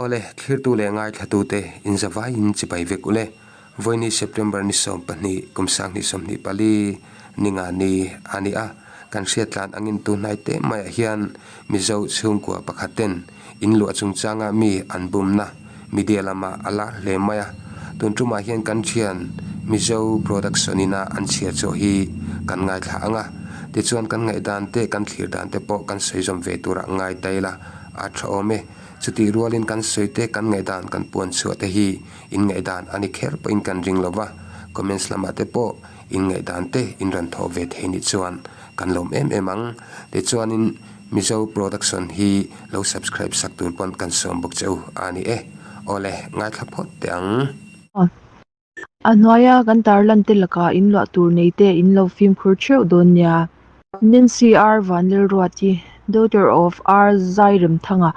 Awle, thlirtu leh ngaithlatute inzavaiin chibai vek ule. Vawiini September ni 12, kum 2024 ninga ni a ni a, kan hriattlan angin tunhnai teh maiah hian Mizo chhungkua pakhat ten in luah chungchanga mi an bumna media lamah a lar hle mai a. Tun tumah hian kan thian Mizo production ina an chhiar chhuah hi kan ngaithla ang a, tichuan kan ngaihdan te kan thlir dan te pawh kan sawi zawm ve turah ngai ta ila a tha awm e. Chutih rualin kan sawi te kan ngaihdan kan puan chhuah te hi in ngaihdan a ni kher pawhin kan ring lo va, comments lamah te pawh in ngaihdan te in rawn thawh ve thei nih chuan kan lawm em em ang. Tichuanin Mizo production hi lo subscribe sak tur pawn kan sawm bawk che u a ni e. Awle, ngaithla phawt teh ang. A hnuaia kan tarlan te lakah in luah tur nei te in lo fimkhur theuh dawn nia. Nancy R Vanlalruati, daughter of R Zairemthanga,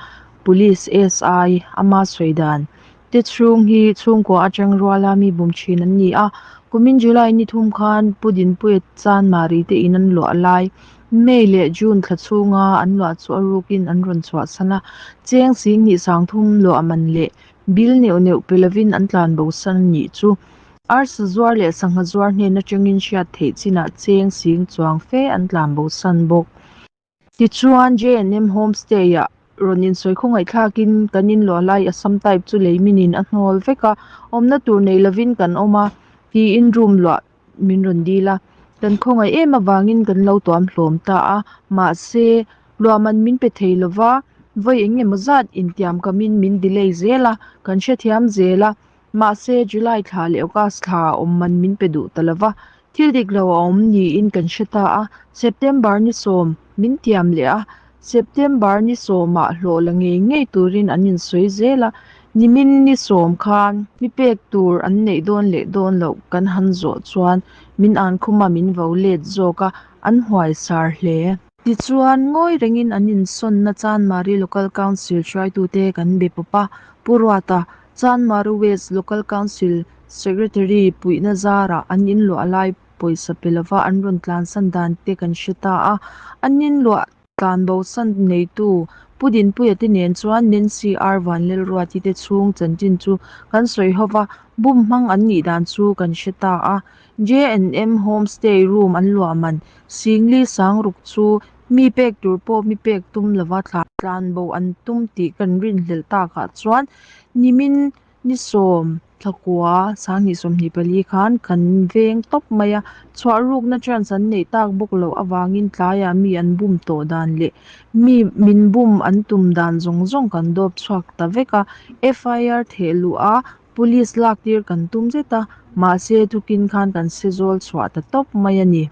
Police SI, ama sawi dan te chhung hi chhungkua atang ruala mi bum thin an ni a. Kumin July ni thum khan Pu Dinpuia Chanmari te in an luah lai. May leh June thla chhunga an luah chu a rukin an rawn chhuahsan a, cheng 10,000 sangthum luah man leh Bill neuh neuh pe lovin an tlan bo san a nih chu. Arsa zuar leh sangha zuar hnen atangin hriat theih chinah cheng sing chuang fe an tlan bo san bawk. Tichuan, JNM Homestay-ah rawn insawi khawngaihthlakin kan inluah lai Assam type chu lei minin a hnawl vek a, awmna tur nei lovin kan awm a, tiin room luah min rawn dil a. Kan khawngaih em avangin kan lo tuam hlawm ta a, mahse, Luahman min pe thei lova, vawi eng emaw zat intiam kamin min delay zel a, kan hrethiam zel a. Mahse, July thla leh August thla a awm man min pe duh ta lova, thil dik lo a awm niin kan hre ta a. September ni 10 min tiam leh a, September ni sawmah hlawh la ngei ngei turin an insawi zel a. Nimin ni 10 khan mi pek tur an neih dawn leh dawn loh kan han zawh chuan min an khuma min vo let zawk a, an huaisar hle. Tichuan, ngawi rengin an insawnna Chanmari Local Council hruaitute kan be pawp a, Pu Ruata, Chanmari West Local Council Secretary puihna zarah an inluah lai pawisa pe lova an rawn tlansan dan te kan hre ta a, an inluah tlan bosan neitu Pu Dinpuia te nen chuan Nancy R Vanlalruati te chhung chanchin chu kan sawi ho va, bum hmang an nih dan chu kan hre ta a. JNM Homestay room an luah man Singli Sangruk chu mi pek tur pawh mi pek tum lova tlan bo an tum tih kan rinhlelh takah chuan nimin ni 10 thlakua 2024 khan kan veng tawp mai a, chhuah rukna chance an neih tak bawk loh avangin tlaiah mi an bum tawh dan leh mi min bum an tum dan zawng zawng kan dawp chhuak ta vek a, FIR theh luh a Police lak tir kan tum zet a, mahse tukin khan kan se zawl chhuah ta tawp mai a ni.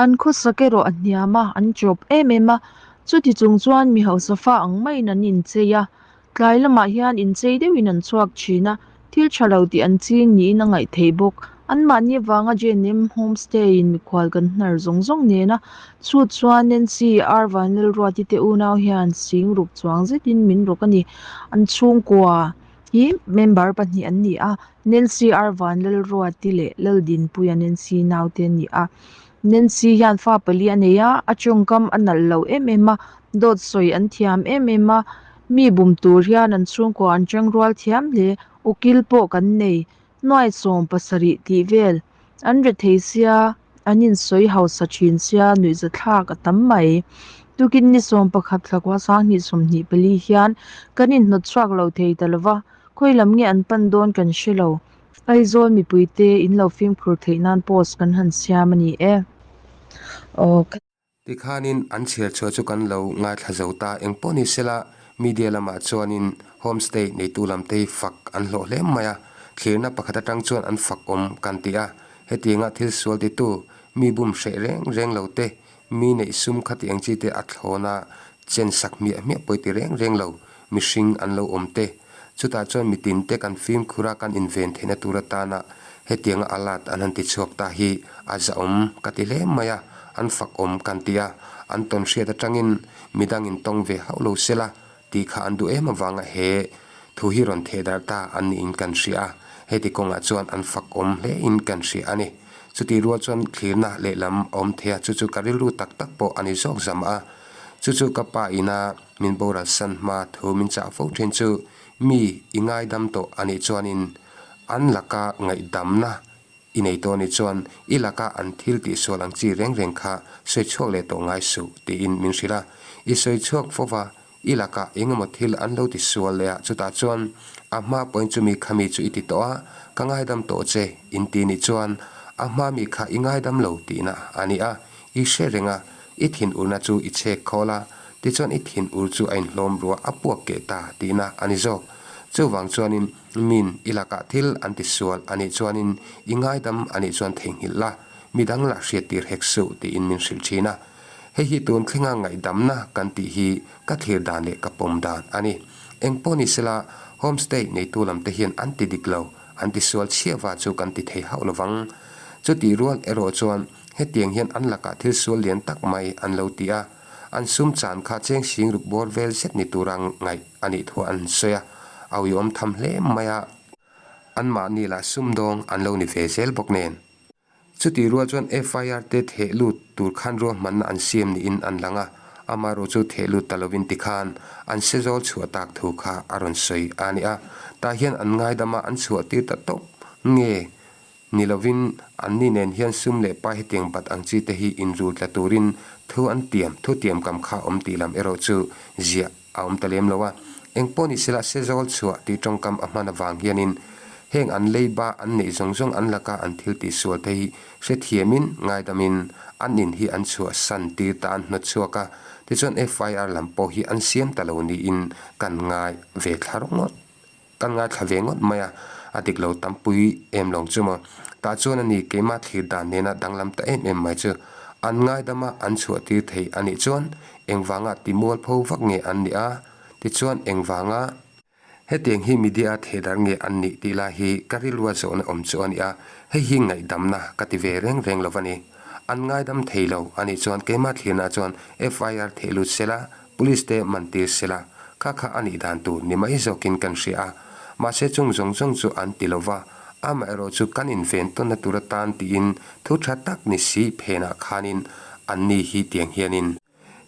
An khawsak erawh a hniam a, an chawp em em a, chuti chung chuan mi hausa fa ang maiin an inchei a, tlai lamah hian inchei deuhin an chhuak thin a, thil tha lo tih an ching niin a ngaih theih bawk. Anmahni avanga JNM Homestay in mikhual kan hnar zawng zawng nena chhut chuan Nancy R Vanlalruati te unau hian sing ruk chuang zetin min rawk a ni. An chhungkua. Hi member pahnih an ni a, Nancy R Vanlalruati leh Laldinpuia Nancy naute an ni a. Nancy hian fa pali a nei a, a tawngkam a nalh lo em em a, dawt sawi an thiam em em a, mi bum tur hian an chhungkua an tangrual thiam hle, ukil pawh kan nei, nuai 70 tih vel an rethei sia, an insawi hausa thin sia nuihza thlak a tam mai. Tukin ni 11 thlakua 2024 hian kan inhnawt chhuak lo thei ta lova, khawi lam nge an pan dawn kan hre lo. Aizawl mipuite in lo fimkhur theih nan post kan han siam a ni e. Aw. Tikhanin an chhiar chhuah chu kan lo ngaithla zo ta. Eng pawh ni sela, media lamah chuanin homestay neitu lamte hi fak an hlawh hle mai a, thlirna pakhat atang chuan an fak awm kan ti a. Hetianga thil sual titu, mi bum hreh reng reng lo te, mi neih sum khati ang chi te a thlawn a chen sak hmiah hmiah pawi ti reng reng lo mihring an lo awm te. Chutah chuan mitin te kan fimkhur a kan inven theihna tur atana hetianga alert an han ti chhuak ta hi a zahawm ka ti hle mai a, an fakawm kan ti a, an tawn hriat atangin midangin tawng ve hauh lo sela tih kha an duh em avanga he thu hi rawn theh darh ta an niin kan hria a, heti kawngah chuan an fakawm hle in kan hria a ni. Chutih rual chuan thlirna lehlam a awm thei a, chu chu ka rilru tak tak pawh a ni zawk zam a, chu chu ka pa ina min boral san hma thu min chah fo thin chu. Mi i ngaidam tawh a nih chuanin an laka ngaihdamna i nei tawh a nih chuan i laka an thil tihsual ang chi reng reng kha sawi chhuak leh tawh ngai suh tiin min hrilh a. I sawi chhuak fo va, i lakah eng emaw thil an lo tisual leh a, chutah chuan a hma pawhin chumi khami chu i ti tawh a, ka ngaidam tawh che in ti nih chuan a hma mi kha i ngaidam lo tihna a ni a, i hre reng a, i thinurna chu i chhek khawl a, tichuan i thinur chu a inhlawm ruah a puak keh ta tihna a ni zawk. Chuvang chuanin min i lakah thil an tisual a nih chuanin i ngaidam a nih chuan theihnghilh la, midang lah hriattir hek suh tiin min hrilh thin a. Hei hi tun thlenga ngaihdamna kan tih hi ka thlir dan leh ka pawm dan a ni. Eng pawh ni sela, homestay neitu lam te hian an ti dik lo, an ti sual chhiava chu kan ti thei hauh lovang. Chutih rual erawh chuan hetiang hian an lakah thil sual lian tak mai an lo ti a, an sum chan kha cheng sing ruk bawr vel zet ni tura ngaih a nih thu an sawi a, a uiawm tham hle mai a. Anmahni lah sumdawng an lo ni ve zel bawk nen. Chutih rual chuan FIR te theh lut tur khan ruahmanna an siam niin an lang a, amaherawh chu theh lut ta lovin tikhan an se zawl chhuah tak thu kha a rawn sawi a ni a. Tah hian an ngaidama an chhuah tir ta tawp nge ni lovin anni nen hian sum leh pai hetiang bat ang chi te hi inrul tla turin thu an tiam, thu tiam kam kha awm tih lam erawh chu ziah a awm ta lem lo a, engpawh ni sela se zawl chhuah tih tawngkam a hman avang hianin heng an leiba an neih zawng zawng an laka an thil tih sual te hi hrethiamin ngaidamin an in hi an chhuah san tir ta an hnawt chhuak a, tichuan FIR lam pawh hi an siam ta lo niin kan ngai ve thla rawngawt. Kan ngaithla ve ngawt mai a, a dik lo tampui em lawng chu maw. Tah chuan a ni keimah thlir dan nena danglam ta em em mai chu. An ngaidama an chhuah tir thei a nih chuan engvanga ti mualpho vak nge an nih a, tichuan engvanga hetiang hi media a thehdar nge an nih tih lai hi ka rilrua zawhna awm chu a ni a, hei hi ngaihdamna ka ti ve reng reng lo a ni. An ngaidam thei lo a nih chuan keimah thlirna chuan FIR theh lut sela Police te man tir sela, kha kha a nih dan tur ni mai zawkin kan hria a. Mahse chung zawng zawng chu an ti lo va, amaherawh chu kan inven tawnna tur atan tiin thu tha tak ni si phenah khanin anni hi tiang hianin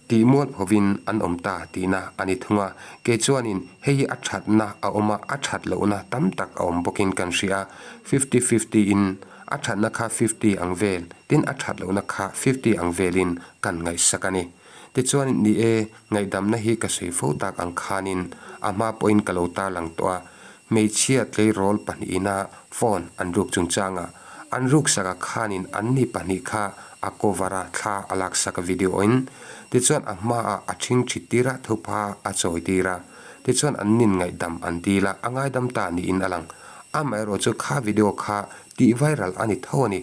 tih mual phovin an awm ta tihna a ni thung a. Kei chuanin hei hi a thatna a awm a, a that lohna tam tak a awm bawkin kan hria a, fifty fifty in a thatna kha fifty ang vel, tin a that lohna kha fifty ang velin kan ngaihsak a ni. Tichuan, ni e, ngaihdamna hi ka sawi fo tak ang khanin a hma pawhin ka lo tarlang tawh a, hmeichhia tleirawl pahnihina phone an ruk chungchangah an ruksaka khanin anni pahnih kha a cover a, thla a laksak a video in. Tichuan a hmaah a ṭhing ṭhit tir a, thupha a chawi tir a. Tichuan annin ngaihdam an dil a, a ngaidam ta niin a lang. Amaherawhchu chu kha video kha tih viral a ni tho a ni.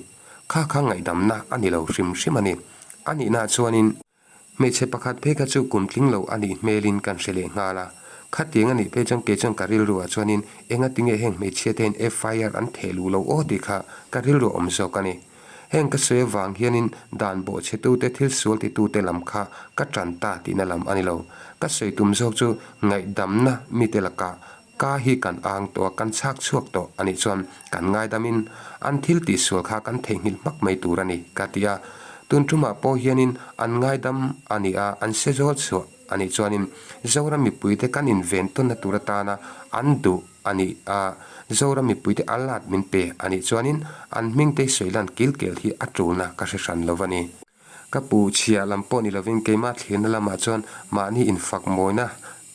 Kha kha ngaihdamna a ni lo hrim hrim a ni. A nihnaah chuanin hmeichhe pakhat phei kha chu kum tling lo a nih hmelin kan hre leh nghal a. Khatiang a nih phei chuan kei chuan ka rilruah chuanin engatinge heng hmeichhia te hian FIR an theh luh lo aw tih kha ka rilru awm zawk a ni. Heng ka sawi avang hianin dan bawhchhetute thil sual titute lam kha ka tan ta tihna lam a ni lo. Ka sawi tum zawk chu ngaihdamna mite lakah Ka hi kan ang tawh a, kan chhak chhuak tawh a nih chuan kan ngaidamin an thil tihsual kha kan theihnghilh hmak mai tur a ni, ka ti a. Tun tumah pawh hianin an ngaidam a ni a, an se zawl chhuah a nih chuanin Zoram mipuite kan inven tawnna tur atana an duh a ni a, Zoram mipuite a lat min pe a nih chuanin an hmingte sawi lan kilkel hi a tulna ka hre hran lo a ni. Ka pu chhia lam pawh ni lovin keimah thlirna lamah chuan mahni infak mawina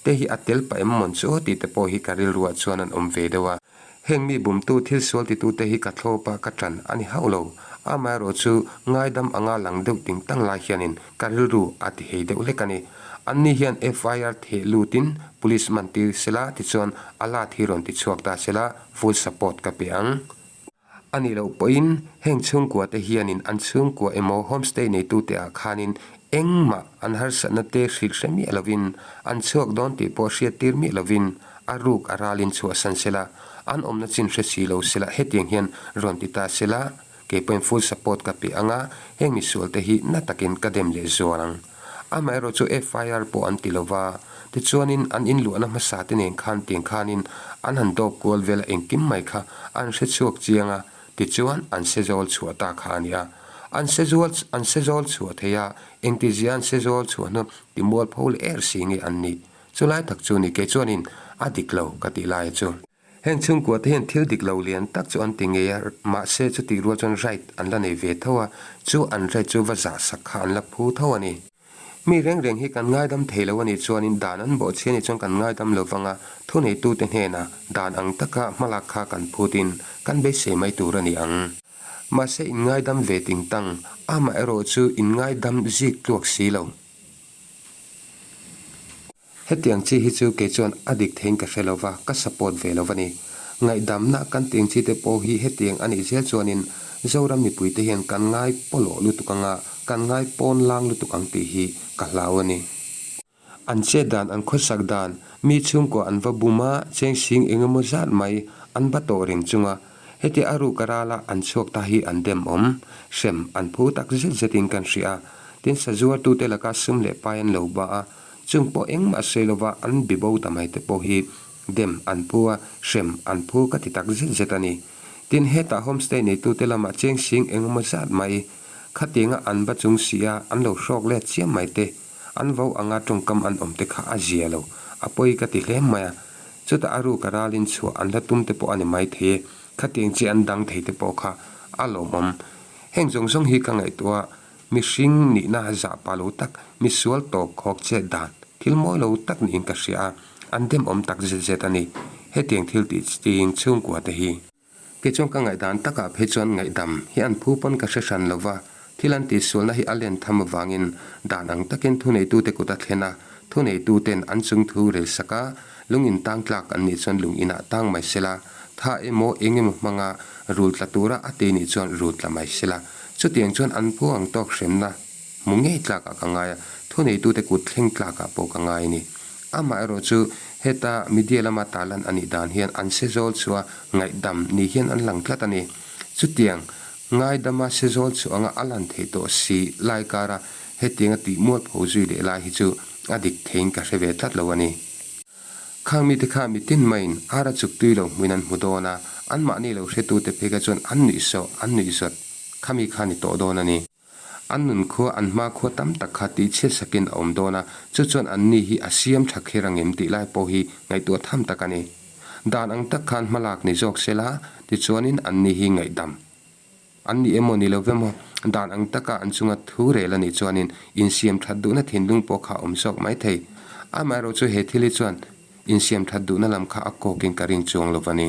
te hi a tel pah em mawn chu aw tih te pawh hi ka rilruah chuan an awm ve deuh a. Heng mi bumtu thil sual titute hi ka thlawp a, ka ṭan a ni hauh lo. Amaherawh chu ngaidam anga lang deuh ting tang lai hianin ka rilru a ti hei deuh hlek a ni. Anni hian FIR theh lutin police man tir sela tichuan a lat hi rawn ti chhuak ta sela full support ka pe ang. A nih loh pawhin heng chhungkua te hianin an chhungkua emaw homestay neitute ah khanin engmah an harsatna te hrilh hre miah lovin an chhuak dawn tih pawh hriat tir miah lovin a ruk a ralin chhuahsan sela, an awmna chin hre si lo sela hetiang hian rawn ti ta sela kei pawhin full support ka pe anga heng misual te hi na takin ka dem leh zual ang. Amaherawh chu FIR pawh an ti lova, tichuanin an inluahna hmasa te nen khan tiang khanin an han dawp kual vel a engkim mai kha an hre chhuak chiang a, tichuan an se zawl chhuah ta kha a ni a. An se zual an se zawl chhuah thei a, engtizia an se zawl chhuah hnu ti mualpho leh er si nge an nih? Chulai tak chu ni kei chuanin A dik lo ka tih lai chu. Heng chhungkua te hian thil dik lo lian tak chu an ti ngei a, mahse chutih rual chuan right an la nei ve tho a, chu an right chu va zah sak kha an la phu tho a ni. Mi reng reng hi kan ngaidam thei lo a nih chuanin dan an bawhchhi a nih chuan kan ngaidam lo vang a, thuneitute hnenah dan ang taka hmalak kha kan phutin kan beisei mai tur a ni ang. Mahse inngaidam ve ting tang, amaherawh chu inngaidam zik tluak si lo. Hetiang chi hi chu kei chuan a dik theiin ka hre lo va, ka support ve lo va ni. Ngaihdamna kan tih ang chi te pawh hi hetiang a nih zel chuanin Zoram mipuite hian kan ngai pawlawh lutuk anga kan ngai pawn lang lutuk ang tih hi ka hlau a ni. An chet dan, an khawsak dan, mi chhungkua an va bum a, cheng sing eng emaw zat mai an va tawh reng chunga heti a ruk a rala an chhuak ta hi an dem awm. Hrem an phu tak zet zetin kan hria a, tin sazuartute laka sum leh pai an lo ba a, Chung pawh engmah sawi lova an bi bo ta mai te pawh hi dem an phu a, hrem an phu ka ti tak zet zet a ni. Tin, hetah homestay neitute lamah cheng sing engemaw zat mai khatianga an va chung si a, an lo hrawk let chiam mai te, an vo anga tawngkam an awm te kha a zia lo, a pawi ka ti hle mai a. Chutah a ruk a ralin chhuah an la tum te pawh a ni mai thei e, khatiang chi an dang thei te pawh kha a lawmawm. Heng zawng zawng hi ka ngaihtuah a, Mihring nihna zah pa lo tak, misual tawp khawk chet dan, thil mawi lo tak niin ka hria a, an demawm tak zet zet a ni. Hetiang thil tih ching chhungkua te hi. Kei chuan ka ngaihdan takah phei chuan ngaihdam hi an phu pawn ka hre hran lo va, thil an tihsualna hi a len tham avangin dan ang takin thuneitute kut a thlen a, thuneituten an chung thu rel sak a, lung in tang tlak an nih chuan lung inah tang mai sela, tha emaw eng emaw hmanga rul tla tura a ti nih chuan rul tla mai sela. Chutiang chuan an pu ang tawk hremna hmu ngei tlakah ka ngai a, thuneitute kut thleng tlakah pawh ka ngai a ni. Amaherawh chu heta media lama tarlan a nih dan hian an sezawl chhuah ngaihdam ni hian an lang tlat a ni. Chutiang ngaidama sezawl chhuah anga a lan theih tawh si lai kara hetianga tih mualpho zui leh lai hi chu a dik theiin ka hre ve tlat lo a ni. Khang mite kha mitin maiin ara chuk tui lo hmuin an hmu dawn a, anmahni lo hretute phei kha chuan an nuih sawh, an nuih zawt khami kha ni tawh dawn a ni. An nun khua, an hma khua tam tak kha tihchhiat sakin a awm dawn a, chu chuan anni hi a siam tha kher angem tih lai pawh hi ngaihtuah tham tak a ni. Dan ang tak khan hmalak ni zawk sela, tichuanin anni hi ngaihdam. An ni emaw ni lo ve maw? Dan ang taka an chunga thu rel a nih chuanin insiam that duhna thinlung pawh kha a awm zawk mai thei. Amaherawhchu he thil hi chuan insiam that duhna lam kha a kawkin ka ring chuang lo va ni.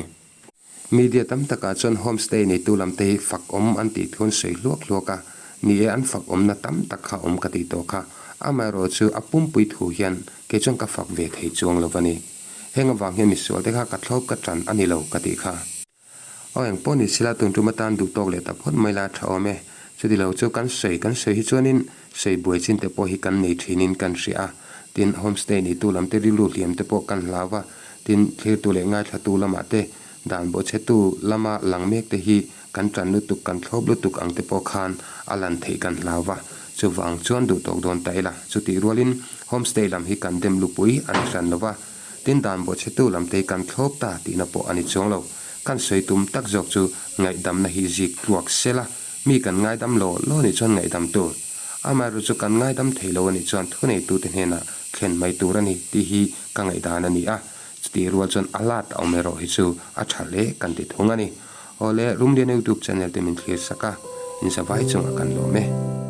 Media tam takah chuan homestay neitu lam te hi fak awm an tih thu an sawi hluak hluak a, ni e an fak awmna tam tak kha awm ka tih tawh kha. Amaherawhchu a pumpui thu hian kei chuan ka fak ve thei chuang lo va ni. Heng avang hian misual te kha ka thlawp ka tan a ni lo ka tih kha. Aw eng pawh ni sila tun tum atan duh tawk leh ta phawt mai la tha awm e. Chuti lo chu kan sawi kan sawi hi chuanin sawi buai chin te pawh hi kan nei thinin kan hria a. Tin, homestay neitu lam te rilru hliam te pawh kan hlau va. Tin, thlirtu leh ngaithlatu lamah te dan bawhchhetu lama lang mek te hi kan tan lutuk kan thlawp lutuk ang te pawh khan a lan theih kan hlau va. Chuvang chuan duh tawk dawn ta ila. Chutih rualin homestay lam hi kan dem lupui a ni hran lo va. Tin dan bawhchhetu lam te hi kan thlawp ta tihna pawh a ni chuang lo. Kan sawi tum tak zawk chu ngaihdamna hi zik tluak sel a, mi kan ngaidam lo lo nih chuan ngaihdam tur. Amaherawhchu chu kan ngaidam thei lo a nih chuan thuneitute hnenah thlen mai tur a ni tih hi ka ngaihdan a ni a, chutih rual chuan a lat a awm erawh hi chu a tha hle kan ti thung a ni. Awle, Rumliana YouTube channel te min thlir sak a, inzavai chungah kan lawm e.